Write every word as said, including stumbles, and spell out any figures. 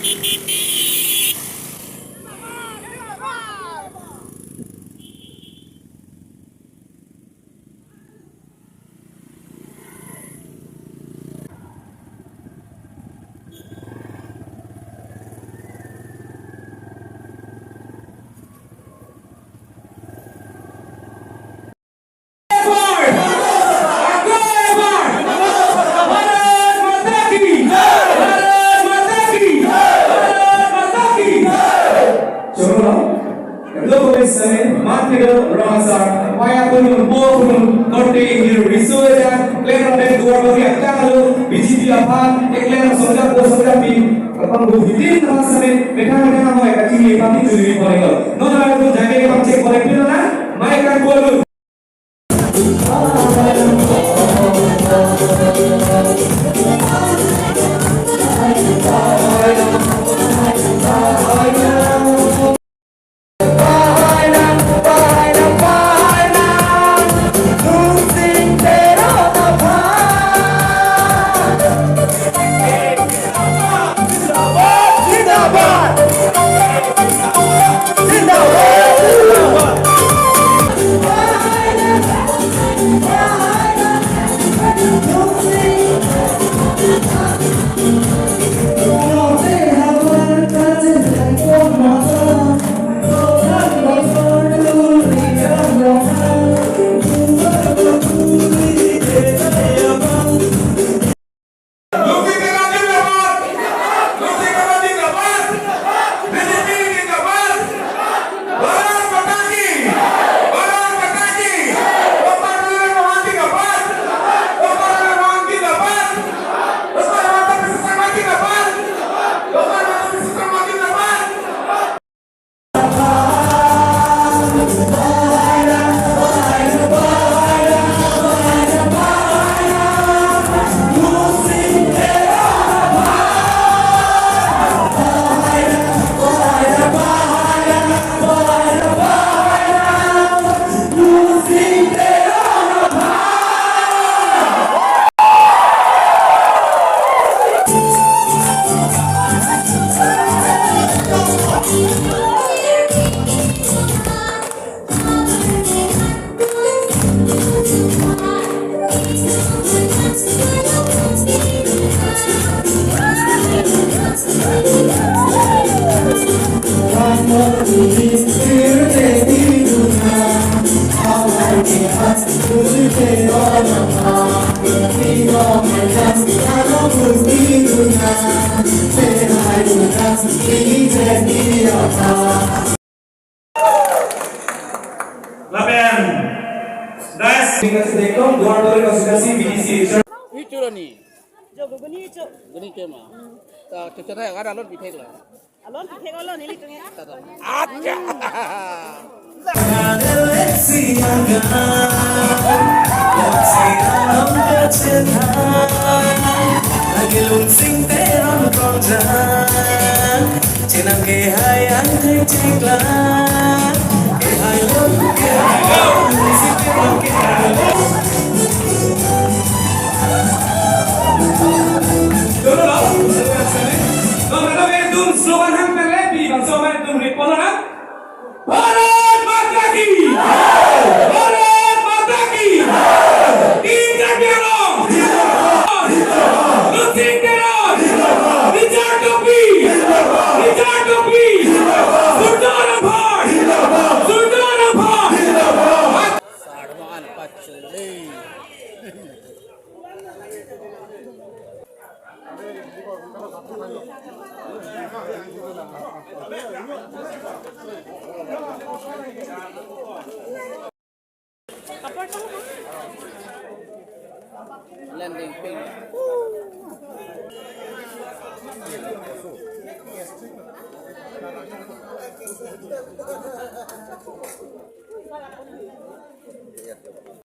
भारत माता की जय! भारत माता की जय! भारत माता की जय! Choro, lo ko sene, matri do, rasa, paya punun, po punun, korte ingir, riso eja, klem rabe duar bagi akta lo, B J P aphan, eklem songja po songja pi, apang bu hitin rasa ne, mekha mekha mo eka tinggi pati juri pore lo. Non ada tu jaga pang cek pore pilo na, mai kan kualu. Bharat माता की, भारत माता की, लोकमान्य तिलक जिंदाबाद, लोकमान्य तिलक जिंदाबाद, लोकमान्य तिलक जिंदाबाद, लोकमान्य माता की शक्ति जिंदाबाद, लोकमान्य माता की शक्ति जिंदाबाद, लोकमान्य माता की शक्ति जिंदाबाद। Lapen, guys, tingkat sedekong, Duar Turi Konstituensi B D C. Ui, churoni. Jo, guguni, jo. Guni kema. Ta, chuchara, ada alon pithek lo. Alon pithek lo, nelitum ya. Acha. Chenam kehai ang thek chikla. Kehai lo, kehai lo, si kehai lo, kehai lo. Dolo lo, dolo lo, sene. Dolo lo, dolo lo, dolo lo, slogan ham pele, pi, bangso ham dolo lo, polo na. Bharat माता की, भारत माता की, Team Karbi Anglong, Luhut Sing Teron, Richard Tokbi, Richard Tokbi, Sultan Aphar, Sultan Aphar. Landing pin.